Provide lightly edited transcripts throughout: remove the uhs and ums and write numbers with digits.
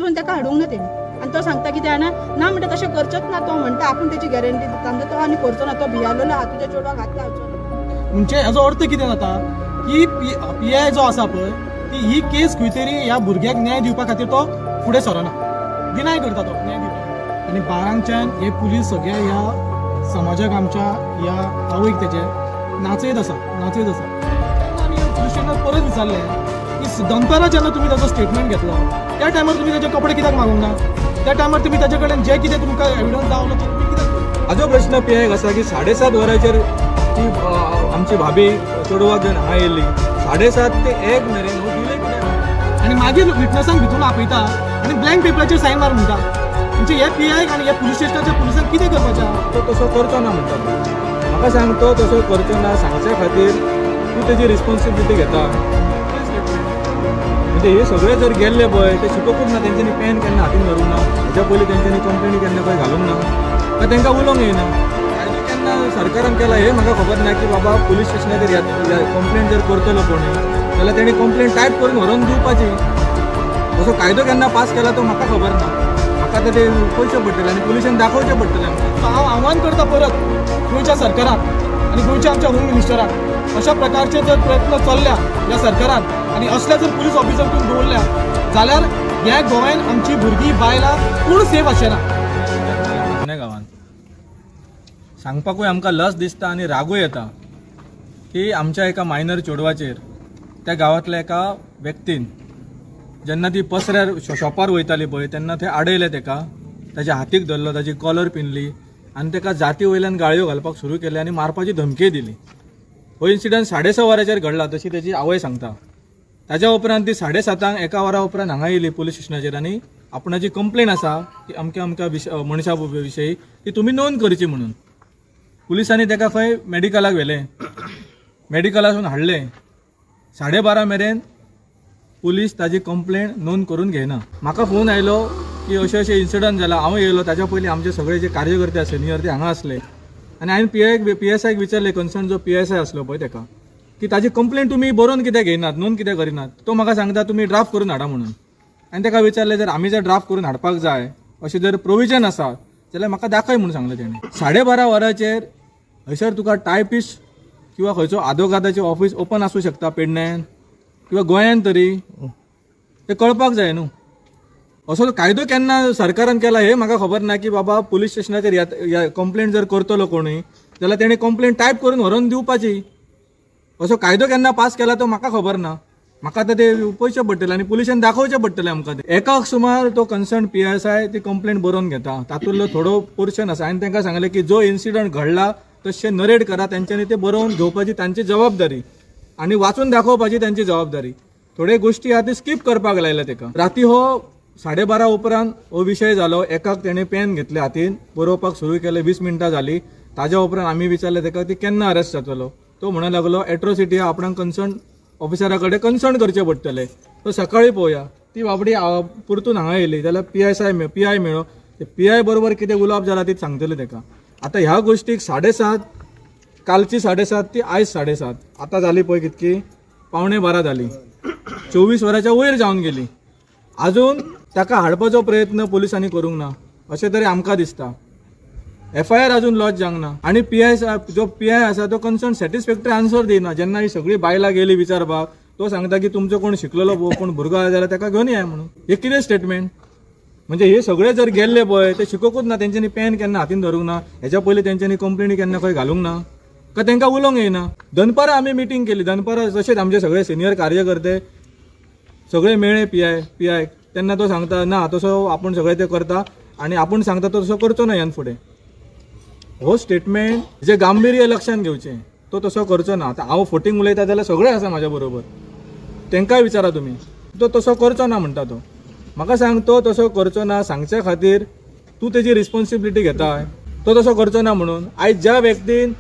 आजून ताका हाडूंक ना तेणी. आनी तो सांगता कितें जाणा, ना म्हणटा तशें करचोच ना. तो म्हणटा आपूण तेची गॅरंटी दिता, म्हणजे तो आनी करचो ना, तो भियालेलो आहा, तुज्या चेडवाक हात लावचो ना. म्हणजे हेजो अर्थ कितें जाता की पी I जो आसा पळय ती ही केस खंय तरी ह्या भुरग्याक न्याय दिवपा खातीर तो फुडें सरना, डिनाय करता तो न्याय दिवपाक. आनी बारांच्यान हे पुलीस सगळे ह्या समाजाक, आमच्या ह्या आवयक तेजे नाचयत आसा, नाचयत आसा. तेन्ना आमी पुलीस स्टेशनार परत विचारलें की दनपारां जेन्ना तुमी ताजो स्टेटमेंट घेतलो त्या टायमार तुमी ताजे कपडे कित्याक मागूंक ना, त्या टायमार तुमी ताजे कडेन जे कितें तुमकां एविडन्स जावलो तो तुमी कित्याक. हाजो प्रश्न पी आयक आसा की 7:30 वरांचेर ती आमची भाभी चेडवाक घेवन हांगा येयल्ली, 7:30 ते 1 मेरेन हो डिले कित्याक? आनी मागीर विटनसांक भितून आपयता आनी ब्लँक पेपराचेर सायन मार म्हणटा. म्हणजे हे पी आयक आनी ह्या पुलीस स्टेशनाच्या पुलिसांक कितें करपाचें? तो तसो करचो ना म्हणटा. म्हाका सांग, तो तसो करचो ना सांगचे खातीर तूं तेजी रिस्पॉन्सिबिलिटी घेता. म्हणजे हे सगळे जर गेल्ले पळय ते शिकोवपूच ना, तेंच्यांनी पेन केन्ना हातीन धरूंक ना, हेच्या पयलीं तेंच्यांनी कंप्लेनी केन्ना खंय घालूंक ना, काय तांकां उलोवंक येयना. कायदो केन्ना सरकारान केला हें म्हाका खबर ना की बाबा पुलीस स्टेशनाचेर कंप्लेन जर करतलो कोणी जाल्यार तेणी कंप्लेन टायप करून व्हरोन दिवपाची. असो कायदो केन्ना पास केला तो म्हाका खबर ना. म्हाका आतां ते पळोवचें पडटलें आनी पुलिशेन दाखोवचें पडटलें आमकां. हांव आव्हान करता परत गोंयच्या सरकाराक आनी गोंयच्या आमच्या होम मिनिस्टराक, अशा प्रकारचे जर प्रयत्न चल्ल्या ह्या सरकारान आनी असले जर पुलीस ऑफिसर करून दवरल्या जाल्यार ह्या गोंयान आमची भुरगीं बायलां कोण सेफ आसचें ना. गांवांत सांगपाकूय आमकां लज दिसता आनी रागूय येता की आमच्या एका मायनर चेडवाचेर त्या गांवांतल्या एका व्यक्तीन जेन्ना ती पसऱ्यार शॉपार वयताली पळय तेन्ना थंय आडयलें तेका, ताच्या हातीक धरलो, ताची कॉलर पिनली आनी तेका जाती वयल्यान गाळयो घालपाक सुरू केले आनी मारपाची धमकी दिली. हो इन्सिडंट 6:30 वरांचेर घडला तशी तेजी आवय सांगता. ताज्या उपरांत ती 7:30 एका वरा उपरांत हांगा येयली पुलीस स्टेशनाचेर आनी आपणाची कंप्लेन आसा की अमक्या अमक्या मनशा विशयी ती तुमी नोंद करची म्हणून. पुलिसांनी तेका खंय मेडिकलाक व्हेलें, मेडिकलासून हाडलें. 12:30 मेरेन पुलीस ताजी कंप्लेन नोंद करून घेयना. म्हाका फोन आयलो की अशें अशें इन्सिडंट जाला. हांव येयलो, ताच्या पयलीं आमचे सगळे जे कार्यकर्ते आसले सिनियर ते हांगा आसले आनी हांवें पी एस आयक विचारलें, कन्सर्न जो पी एस I आसलो पळय तेका, की ताजी कंप्लेन तुमी बरोवन कित्याक घेयनात, नोंद कित्याक करिनात. तो म्हाका सांगता तुमी ड्राफ्ट करून हाडा म्हणून. आनी तेका विचारलें जर आमी जर ड्राफ्ट करून हाडपाक जाय अशें जर प्रोविजन आसा जाल्यार म्हाका दाखय म्हणून सांगलें तेणें. 12:30 वरांचेर हयसर तुका टायपिस्ट किंवा खंयचो आदोगादाचें ऑफिस ओपन आसूं शकता पेडण्यान किंवा गोंयान तरी, ते कळपाक जाय न्हू. असो कायदो केन्ना सरकारान केला हें म्हाका खबर ना की बाबा पुलीस स्टेशनाचेर कंप्लेन जर करतलो कोणी जाल्यार तेणी कंप्लेन टायप करून व्हरोन दिवपाची. असो कायदो केन्ना पास केला तो म्हाका खबर ना. म्हाका आतां ते पळोवचें पडटलें आनी पुलिशेन दाखोवचें पडटलें आमकां. एकाक सुमार तो कन्सर्न पी एस I ती कंप्लेन बरोवन घेता, तातूंतलो थोडो पोर्शन आसा. आनी तांकां सांगलें की जो इन्सिडंट घडला तशें नरेट करा, तेंच्यांनी ते बरोवन घेवपाची तांची जबाबदारी आनी वाचून दाखोवपाची तांची जबाबदारी. थोड्यो गोश्टी आहा ते स्कीप करपाक लायले तेका. राती हो 12:30 उपरांत हो विशय जालो. एकाक तेणें पेन घेतलें हातीन, बरोवपाक सुरू केलें, 20 मिनटां जाली. ताज्या उपरांत आमी विचारलें तेका ती केन्ना अरेस्ट जातलो. तो म्हणूंक लागलो एट्रोसिटी आपणाक कन्सर्न ऑफिसरा कडेन कन्सर्न करचें पडटलें, तो सकाळीं पळोवया. ती बाबडी परतून हांगा येयली जाल्यार पी I मेळ्ळो. पी I बरोबर कितें उलोवप जालां ती सांगतलें तेका. आतां ह्या गोश्टीक 7:30, कालची 7:30 ती आयज 7:30, आतां जाली पळय कितकी 11:45 जाली, 24 वरांच्या वयर जावन गेली. आजून ताका हाडपाचो प्रयत्न पुलिसांनी करूंक ना अशें तरी आमकां दिसता. एफ I R अजून लॉज जावंक ना आनी पी I जो पी I आसा तो कन्सर्न सॅटिस्फॅक्टरी आन्सर दिना. जेन्ना ही सगळी बायलां गेली विचारपाक तो सांगता की तुमचो कोण शिकलेलो कोण भुरगो आसा जाल्यार ताका घेवन येया म्हणून. हे कितें स्टेटमेंट? म्हणजे हे सगळे जर गेल्ले पळय ते शिकोवपूच ना, तेंच्यांनी पेन केन्ना हातीन धरूंक ना, हेच्या पयलीं तेंच्यांनी कंप्लेनी केन्ना खंय घालूंक ना, काय तांकां उलोवंक येयना. दनपारां आमी मिटींग केली, दनपारां तशेंच आमचे सगळे सिनियर कार्यकर्ते सगळे मेळ्ळे पी I तेन्ना तो सांगता ना तसो आपूण सगळें ते करता आनी आपूण सांगता तो तसो करचो ना ह्यान फुडें. हो स्टेटमेंट जे गांभीर्य लक्षांत घेवचें, तो तसो करचो ना. आतां हांव फोटींग उलयता जाल्यार सगळे आसा म्हाज्या बरोबर, तांकांय विचारा तुमी. तो तसो करचो ना म्हणटा तो. म्हाका सांग, तो तसो करचो ना सांगचे खातीर तूं तेजी रिस्पॉन्सिबिलिटी घेता, तो तसो करचो ना म्हणून. आयज ज्या व्यक्तीन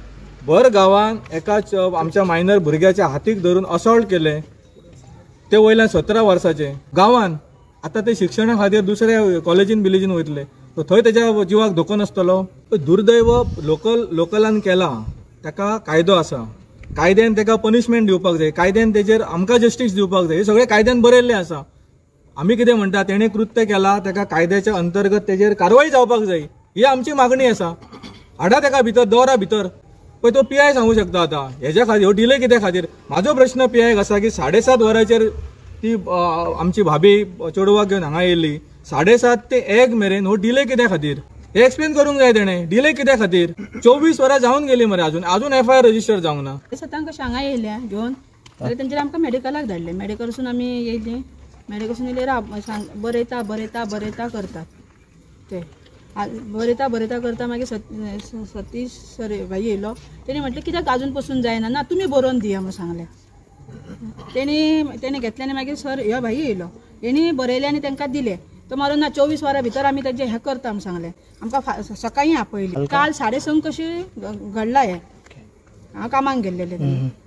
भर गांवान एका आमच्या मायनर भुरग्याच्या हातीक धरून असॉल्ट केलें ते वयल्यान 17 वर्साचे गांवान, आतां ते शिक्षणा खातीर दुसऱ्या कॉलेजीन बिलेजीन वयतले, थंय तेज्या जिवाक धोको नासतलो. दुर्दैव लोकलान केला, ताका कायदो आसा, कायद्यान ताका पनिशमेंट दिवपाक जाय, कायद्यान तेजेर आमकां जस्टीस दिवपाक जाय, हे सगळें कायद्यान बरयल्लें आसा. आमी कितें म्हणटा, तेणें कृत्य केला ताका कायद्याच्या अंतर्गत तेजेर कारवाय जावपाक जाय, ही आमची मागणी आसा. हाडा ताका भितर, दवरा भितर. पळय तो पी I सांगू शकता आतां हेज्या खातीर हो डिले कित्या खातीर. म्हाजो प्रश्न पी आयक आसा की 7:30 वरांचेर ती आमची भाभी चेडवाक घेवन हांगा येयल्ली, 7:30 ते 1 मेरेन हो डिले कित्या खातीर हे एक्सप्लेन करूंक जाय तेणें. डिले कित्या खातीर? 24 वरां जावन गेली मरे, अजून अजून एफ I R register जावंक ना. 7 कशें हांगा येयल्या घेवन जाल्यार तेंच्यानी आमकां मेडिकलाक धाडलें. मेडिकलसून आमी येयलीं, मेडिकलसून येयले सांग बरयता बरयता बरयता करतात ते बरयता बरयता करता. मागीर सतीश सर भाई येयलो, तेणी म्हटलें कित्याक अजून पसून जायना, ना तुमी बरोवन दिया म्हणून सांगलें. तेणी तेणें घेतलें आनी मागीर सर ह्यो भाई येयलो, हेणी बरयलें आनी तांकां दिलें. तो मारून ना 24 वरां भितर आमी तेजें हें करता म्हूण सांगलें. आमकां सकाळीं आपयली. काल 6:30 कशी घडलां हें. हांव कामाक गेल्लेलें,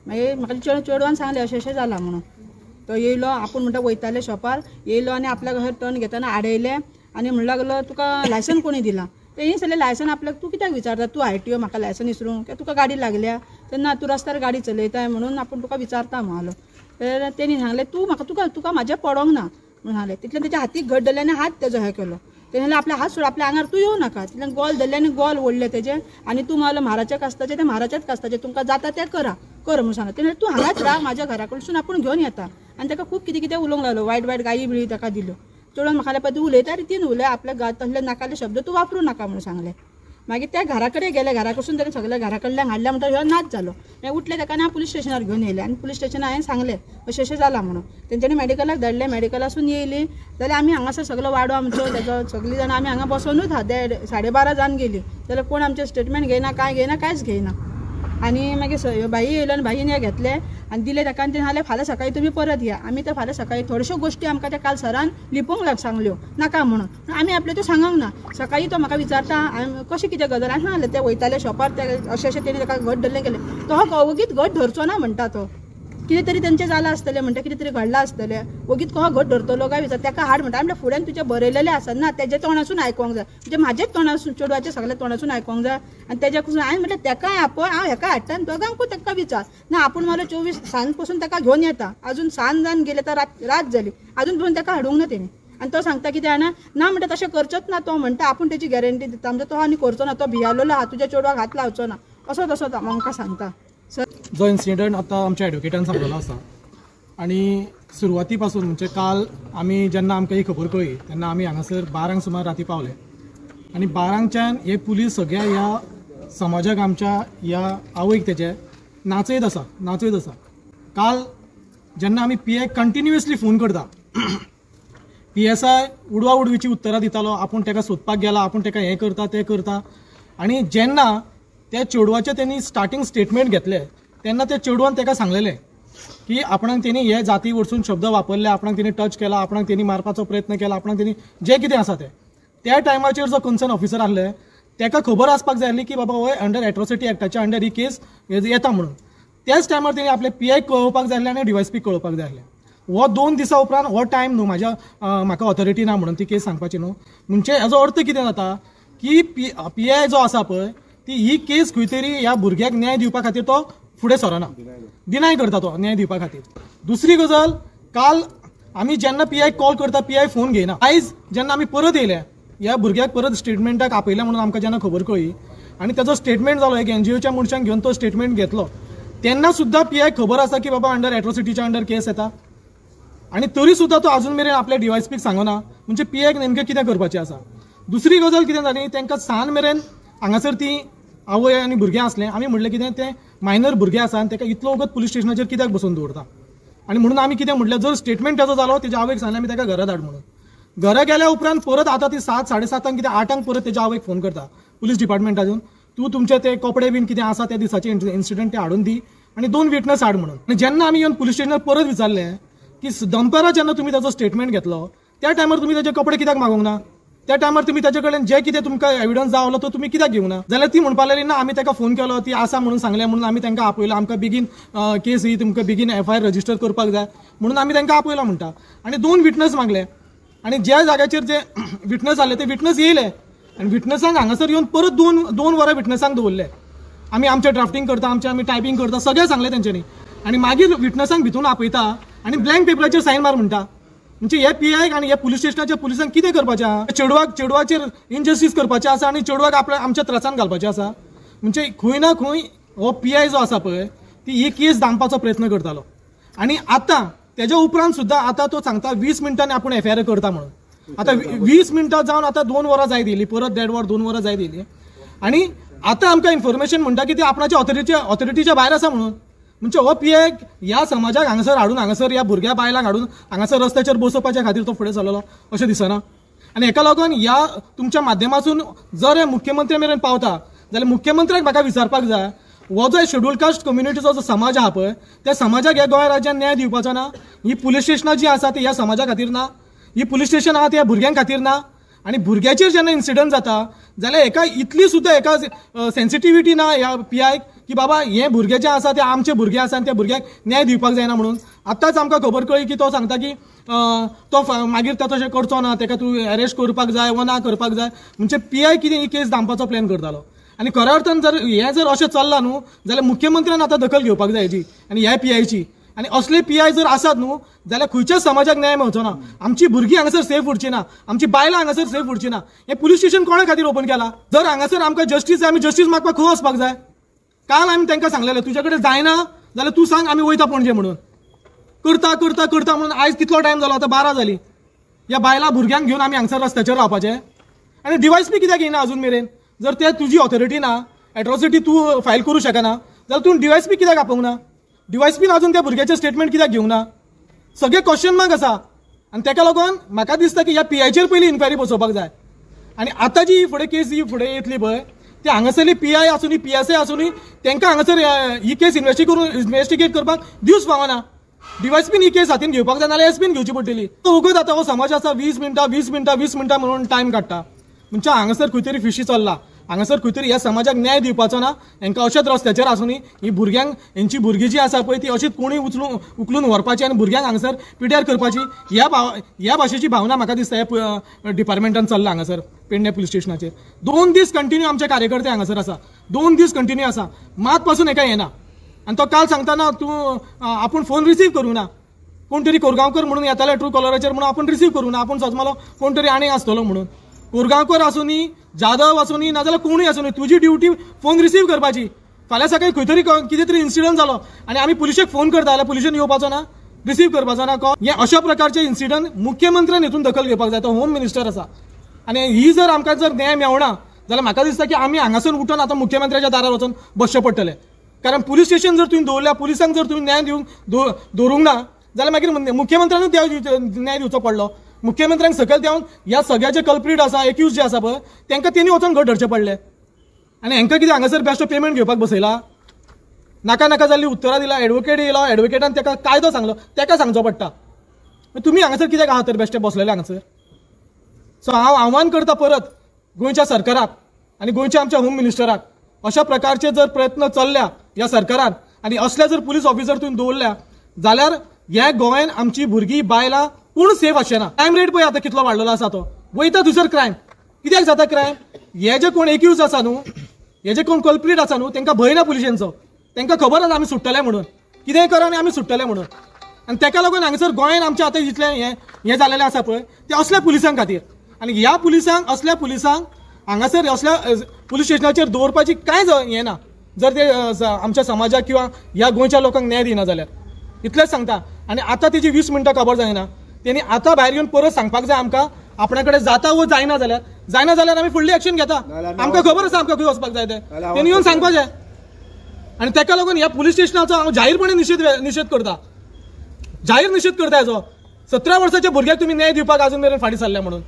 मागीर म्हाका चेडवान सांगलें अशें अशें जालां म्हणून. तो येयलो, आपूण म्हणटा वयताले शॉपार येयलो आनी आपल्याक अशें टर्न घेतना आडयलें आनी म्हणूं लागलो तुका लायसन कोणी दिलां. तेणी सांगलें लायसन आपल्याक तूं कित्याक विचारता, तूं I T O म्हाका लायसन विसरूंक, तुका गाडी लागल्या तेन्ना तूं रस्त्यार गाडी चलयताय म्हणून आपूण तुका विचारता म्हणलो. तर तेणी सांगलें तूं म्हाका तुका तुका म्हाजें पडोंक ना म्हणून सांगलें. तितल्यान तेच्या हातीक घट धरलें आनी हात तेजो हें केलो. तेणें सांगलें आपल्या हात सोड, आपल्या आंगार तूं येवं नाका. तितल्यान गोल धरलें आनी गोल ओडलें तेजें आनी तूं म्हणलो म्हाराच्या कास्ताचें तें म्हाराच्याच कास्ताचें, तुमकां जाता तें करा कर म्हणून सांगलें. तेणें तूं हांगाच राव, म्हाज्या घरा कडसून आपूण घेवन येता. आनी ताका खूब कितें कितें उलोवंक लागलो, वायट वायट गायी बिळी ताका दिल्यो. चेडवान म्हाका पळय तूं उलयता रितीन उलय, आपल्या तसले नाकाले शब्द तूं वापरूं नाका म्हणून सांगलें. मागीर त्या घरा कडेन गेले, घरा कडसून ताणें सगळ्या घरा कडल्यान हाडल्या म्हणटा ह्यो नाच जालो. मागीर उठले ताका आनी पुलीस स्टेशनार घेवन येयले आनी पुलीस स्टेशनार हांवें सांगलें अशें अशें जालां म्हणून. तेंच्यांनी मेडिकलाक धाडलें, मेडिकलासून येयली जाल्यार आमी हांगासर सगळो वाडो आमचो तेजो सगळीं जाणां आमी हांगा बसोनूच आहा. 12:30 जावन गेली जाल्यार कोण आमचें स्टेटमेंट घेयना, कांय घेयना, कांयच घेयना. आनी मागीर भाई येयलो आनी भाईन हें घेतलें आनी दिलें ताका आनी तें सांगलें फाल्यां सकाळीं तुमी परत या. आमी ते फाल्यां सकाळीं थोड्योश्यो गोश्टी आमकां त्या काल सरान लिपोवंक सांगल्यो नाका म्हणून, आमी आपलें त्यो सांगूंक ना. सकाळीं तो म्हाका विचारता कशें कितें गजाल, हांवें सांगलें ते वयताले शॉपार ते अशें अशें तेणी ताका घट धरलें गेलें. तो वगीत घट धरचो ना म्हणटा, तो कितें तरी तेंचें जालां आसतलें म्हणटा, कितें तरी घडलां आसतलें, वगीत कहो घट धरतलो काय विचार ताका हाड म्हणटा. आमी फुड्यान तुजें बरयलेलें आसा ना तेज्या तोंडासून आयकोंक जाय, म्हणजे म्हाजेच तोंडासून चेडवाचें सगळें तोंडासून आयकोंक जाय. आनी तेज्या कडसून हांवें म्हटलें तेकाय आपय, हांव हेका हाडटा आनी दोगांकूय ताका विचार ना. आपूण मला 24 सांज पसून ताका घेवन येता, अजून सांज जावन गेले तर रात जाली, अजून पसून ताका हाडूंक ना तेणी. आनी तो सांगता कितें जाणा, ना म्हणटा तशें करचोच ना. तो म्हणटा आपूण तेजी गॅरंटी दिता, म्हणजे तो आनी करचो ना, तो भियालोलो आहा, तुज्या चेडवाक हात लावचो ना, असो तसो आमकां सांगता. जो इन्सिडंट आतां आमच्या एडवोकेटान सांगलेलो आसा आनी सुरवाती पासून म्हणजे काल आमी जेन्ना आमकां ही खबर कळ्ळी तेन्ना आमी हांगासर 12 सुमार राती पावले आनी 12च्यान हे पुलीस सगळ्या ह्या समाजाक आमच्या ह्या आवयक तेजे नाचयत आसा नाचयत आसा. काल जेन्ना आमी पी आयक कंटिन्युअसली फोन करता, पी एस I उडवा उडवीची उत्तरां दितालो, आपूण ताका सोदपाक गेला, आपूण ताका हें करता तें करता. आनी जेन्ना त्या चेडवाचें तेणी स्टार्टींग स्टेटमेंट घेतलें तेन्ना त्या चेडवान ताका सांगलेलें की आपणाक तेणी हे जाती वरसून शब्द वापरले, आपणाक तेणी टच केला, आपणाक तेणी मारपाचो प्रयत्न केला, आपणाक तेणी जें कितें आसा तें. त्या टायमाचेर जो कन्सर्न ऑफिसर आसले ताका खबर आसपाक जाय आसली की बाबा हो अंडर एट्रोसिटी एक्टाच्या अंडर ही केस येता म्हणून. त्याच टायमार तेणी आपले पी आयक कळोवपाक जाय आसलें आनी डी वाय एस पीक कळोवपाक जाय आसलें. हो 2 दिसां उपरांत हो टायम न्हू म्हाज्या म्हाका ऑथॉरिटी ना म्हणून ती केस सांगपाची न्हू. म्हणजे हेजो अर्थ कितें जाता की पी I जो आसा पळय ती ही केस खंय तरी ह्या भुरग्याक न्याय दिवपा खातीर तो फुडें सरना, डिनाय करता तो न्याय दिवपा खातीर. दुसरी गजाल, काल आमी जेन्ना पी आयक कॉल करता पी I phone घेयना. आयज जेन्ना आमी परत येयले ह्या भुरग्याक परत स्टेटमेंटाक आपयलें म्हणून आमकां जेन्ना खबर कळ्ळी आनी तेजो स्टेटमेंट जालो, एक एनजीओच्या मनशांक घेवन तो स्टेटमेंट घेतलो, तेन्ना सुद्दां पी आयक खबर आसा की बाबा अंडर एट्रोसिटीच्या अंडर केस येता आनी तरी सुद्दां तो अजून मेरेन आपल्या डी वाय एस पीक सांगना. म्हणजे पी आयक नेमकें कितें करपाचें आसा. दुसरी गजाल कितें जाली, तांकां सान मेरेन हांगासर ती आवय आनी भुरगें आसलें. आमी म्हणलें कितें तें मायनर भुरगें आसा आनी ताका इतलो वगत पुलीस स्टेशनाचेर कित्याक बसोवन दवरता. आनी म्हणून आमी कितें म्हणलें, जर स्टेटमेंट ताजो जालो तेज्या आवयक सांगलें आमी ताका घरा धाड म्हणून. घरा गेल्या उपरांत परत आतां ती 7 साडे 7 कितें 8 परत तेज्या आवयक फोन करता पुलीस डिपार्टमेंटातून, तूं तुमचे ते कपडे बीन कितें आसा त्या दिसाचे इन्सिडंट ते हाडून दी आनी 2 विटनस हाड म्हणून. आनी जेन्ना आमी येवन पुलीस स्टेशनार परत विचारलें की दनपारां जेन्ना तुमी ताजो स्टेटमेंट घेतलो त्या टायमार तुमी ताजे कपडे कित्याक मागूंक ना, त्या टायमार तुमी ताजे कडेन जे कितें तुमकां एविडन्स जावलो तो तुमी कित्याक घेवना, जाल्यार ती म्हणपाक लागली ना आमी ताका फोन केलो, ती आसा म्हणून सांगलें म्हणून आमी तांकां आपयलो, आमकां बेगीन केस ही तुमकां बेगीन एफ I R register करपाक जाय म्हणून आमी तांकां आपयलो म्हणटा. आनी 2 विटनस मागले आनी ज्या जाग्याचेर जे विटनस जाले ते विटनस येयले आनी विटनसांक हांगासर येवन परत 2 वरां विटनसांक दवरले. आमी आमचें ड्राफ्टींग करता, आमचें आमी टायपींग करता, सगळें सांगलें तेंच्यांनी. आनी मागीर विटनसांक भितून आपयता आनी ब्लँक पेपराचेर सायन मार म्हणटा. म्हणजे हे पी आयक आनी ह्या पुलीस स्टेशनाच्या पुलिसांक कितें करपाचें आहा? चेडवाचेर इनजस्टीस करपाचें आसा आनी चेडवाक आपल्या आमच्या त्रासान घालपाचें आसा. म्हणजे खंय ना खंय हो पी I जो आसा पळय ती ही केस दामपाचो प्रयत्न करतालो आनी आतां तेज्या उपरांत सुद्दां आतां तो सांगता 20 मिनटांनी आपूण एफ I R करता म्हणून. आतां 20 मिनटां जावन आतां 2 वरां जायत येयली, परत 1.5 वर 2 वरां जायत येयली आनी आतां आमकां इन्फॉर्मेशन म्हणटा की ते आपणाच्या ऑथॉरिटीच्या भायर आसा म्हणून. म्हणजे हो पी I ह्या समाजाक हांगासर हाडून हांगासर ह्या भुरग्या बायलांक हाडून हांगासर रस्त्याचेर बसोवपाच्या खातीर तो फुडें सरलो अशें दिसना. आनी हेका लागून ह्या तुमच्या माध्यमासून जर हे मुख्यमंत्री मेरेन पावता जाल्यार मुख्यमंत्र्याक म्हाका विचारपाक जाय, हो जो शेड्यूल कास्ट कम्युनिटीचो जो समाज आहा पळय त्या समाजाक ह्या गोंय राज्यान न्याय दिवपाचो ना. ही पुलीस स्टेशनां जी आसा ती ह्या समाजा खातीर ना, ही पुलीस स्टेशन आहा ती ह्या भुरग्यां खातीर ना. आनी भुरग्याचेर जेन्ना इन्सिडंट जाता जाल्यार हेका इतली सुद्दां हेका सेन्सिटिविटी ना ह्या पी आयक की बाबा हे भुरगे जे आसा ते आमचे भुरगे आसा आनी त्या भुरग्याक न्याय दिवपाक जायना म्हणून. आतांच आमकां खबर कळ्ळी की तो सांगता की तो मागीर तो तशें करचो ना, तेका तूं एरेस्ट करपाक जाय वा ना करपाक जाय. म्हणजे पी I कितें ही केस दामपाचो प्लॅन करतालो. आनी खऱ्या अर्थान जर हें जर अशें चल्लां न्हू जाल्यार मुख्यमंत्र्यान आतां दखल घेवपाक जाय हेजी आनी ह्या पी आयची. आनी असले पी I जर आसात न्हू जाल्यार खंयच्याच समाजाक न्याय मेळचो ना. आमची भुरगीं हांगासर सेफ उरची ना, आमची बायलां हांगासर सेफ उरची ना. हें पुलीस स्टेशन कोणा खातीर ओपन केलां? जर हांगासर आमकां जस्टीस जाय, आमी जस्टीस मागपाक खंय वचपाक जाय? काल आमी तांकां सांगलेलें तुज्या कडेन जायना जाल्यार तूं सांग आमी वयता पणजे म्हणून. करता करता करता म्हणून आयज कितलो टायम जालो, आतां 12 जाली. ह्या बायलां भुरग्यांक घेवन आमी हांगसर रस्त्याचेर रावपाचें. आनी डिवायस बी कित्याक येना अजून मेरेन? जर ते तुजी ऑथॉरिटी ना, एट्रॉसिटी तूं फायल करूं शकना जाल्यार तूं डिवायस पी कित्याक आपोवंक ना? डिवायस पीन अजून त्या भुरग्याचें स्टेटमेंट कित्याक घेवंक ना? सगळे क्वेश्चन मार्क आसा. आनी तेका लागून म्हाका दिसता की ह्या पी आयचेर पयलीं इन्क्वायरी बसोवपाक जाय. आनी आतां जी फुडें केस ही फुडें येतली पळय ती हांगासरली पी I आसूनी पी एस I आसूनी तांकां हांगासर ही केस इन्वेस्टिगेट करपाक दिवस फावना. डिवायस पीन ही केस हातीन घेवपाक जाय, नाल्यार एस पीन घेवची पडटली. उगत आतां हो समाज आसा 20 मिनटां 20 मिनटां 20 मिनटां म्हणून टायम काडटा. म्हणजे हांगासर खंय तरी फिशी चल्ला, हांगासर खंय तरी ह्या समाजाक न्याय दिवपाचो ना. हेंकां अशेंच रस्त्याचेर आसूनी ही भुरग्यांक हेंची भुरगीं जी आसा पळय ती अशीच कोणी उखलून व्हरपाची आनी भुरग्यांक हांगासर पिड्यार करपाची ह्या भाशेची भावना म्हाका दिसता ह्या डिपार्टमेंटान चल्ला हांगासर पेडणे पुलीस स्टेशनाचेर. 2 दीस कंटिन्यू आमचे कार्यकर्ते हांगासर आसा, 2 दीस कंटिन्यू आसा, मात पासून हेका येना. आनी तो काल सांगता ना तूं आपूण फोन रिसीव करूं ना, कोण तरी कोरगांवकर म्हणून येताले ट्रू कॉलराचेर म्हणून आपूण रिसीव करूं ना, आपूण सजमालो कोण तरी आनी आसतलो म्हणून. कोरगांवकर आसूनी, जाधव आसूनी, नाजाल्यार कोणूय आसूनी, तुजी ड्युटी फोन रिसीव करपाची. फाल्यां सकाळी खंय तरी कितें तरी इन्सिडंट जालो आनी आमी पुलिशेक फोन करता जाल्यार पुलिशेन येवपाचो ना, रिसीव करपाचो ना कॉल. हे अशा प्रकारचे इन्सिडंट मुख्यमंत्र्यान हितून दखल घेवपाक जाय. तो होम मिनिस्टर आसा आनी ही जर आमकां जर न्याय मेळना जाल्यार म्हाका दिसता की आमी हांगासून उठून आतां मुख्यमंत्र्याच्या दारार वचून बसचें पडटलें. कारण पुलीस स्टेशन जर तुवें दवरल्या, पुलिसांक जर तुवें न्याय दिवंक दवरूंक ना जाल्यार मागीर मुख्यमंत्र्यानूच न्याय दिवचो पडलो. मुख्यमंत्र्यांक सकयल देवन ह्या सगळ्याचे कल्प्रीट आसा, एक्यूज जे आसा पळय तांकां तेणी वचोन घट धरचें पडलें. आनी हेंकां कितें हांगासर बेश्टो पेमेंट घेवपाक बसयला? नाका नाका जाल्ली उत्तरां दिला, एडवोकेट येयलो, एडवोकेटान ताका कायदो सांगलो, ताका सांगचो पडटा. तुमी हांगासर कित्याक आहा तर बेश्टे बसलेले हांगासर? सो हांव आव्हान करता परत गोंयच्या सरकाराक आनी गोंयच्या आमच्या होम मिनिस्टराक, अशा प्रकारचे जर प्रयत्न चल्ल्या ह्या सरकारान आनी असले जर पुलीस ऑफिसर तुवें दवरल्या जाल्यार ह्या गोंयान आमची भुरगीं बायलां कोण सेफ आसचे ना. क्रायम रेट पळय आतां कितलो वाडलेलो आसा, तो वयता थंयसर क्रायम. कित्याक जाता क्रायम? हे जे कोण एक्यूज आसा न्हू, हे जे कोण कल्प्रीट आसा न्हू, तांकां भंय ना पुलिशेंचो, तांकां खबर आसा आमी सुट्टले म्हणून, कितेंय करा आनी आमी सुट्टले म्हणून. आनी ताका लागून हांगासर गोंयान आमच्या आतां जितलें हें जालेलें आसा पळय तें असल्या पुलिसां खातीर. आनी ह्या पुलिसांक असल्या पुलिसांक हांगासर असल्या पुलीस स्टेशनाचेर दवरपाची कांय हें ना, जर ते आमच्या समाजाक किंवा ह्या गोंयच्या लोकांक न्याय दिना जाल्यार. इतलेंच सांगता. आनी आतां तेजी 20 मिनटां खबर जायना, तेणी आतां भायर येवन परत सांगपाक जाय आमकां आपणा कडेन जाता वो जायना जाल्यार, जायना जाल्यार आमी फुडली एक्शन घेता. आमकां खबर आसा आमकां खंय वचपाक जाय तें, तेणी येवन सांगपाक जाय. आनी ताका लागून ह्या पुलीस स्टेशनाचो हांव जाहीरपणे निशेध करता, जाहीर निशेध करता हेजो. 17 वर्साच्या भुरग्याक तुमी न्याय दिवपाक अजून मेरेन फाटीं सरल्या म्हणून.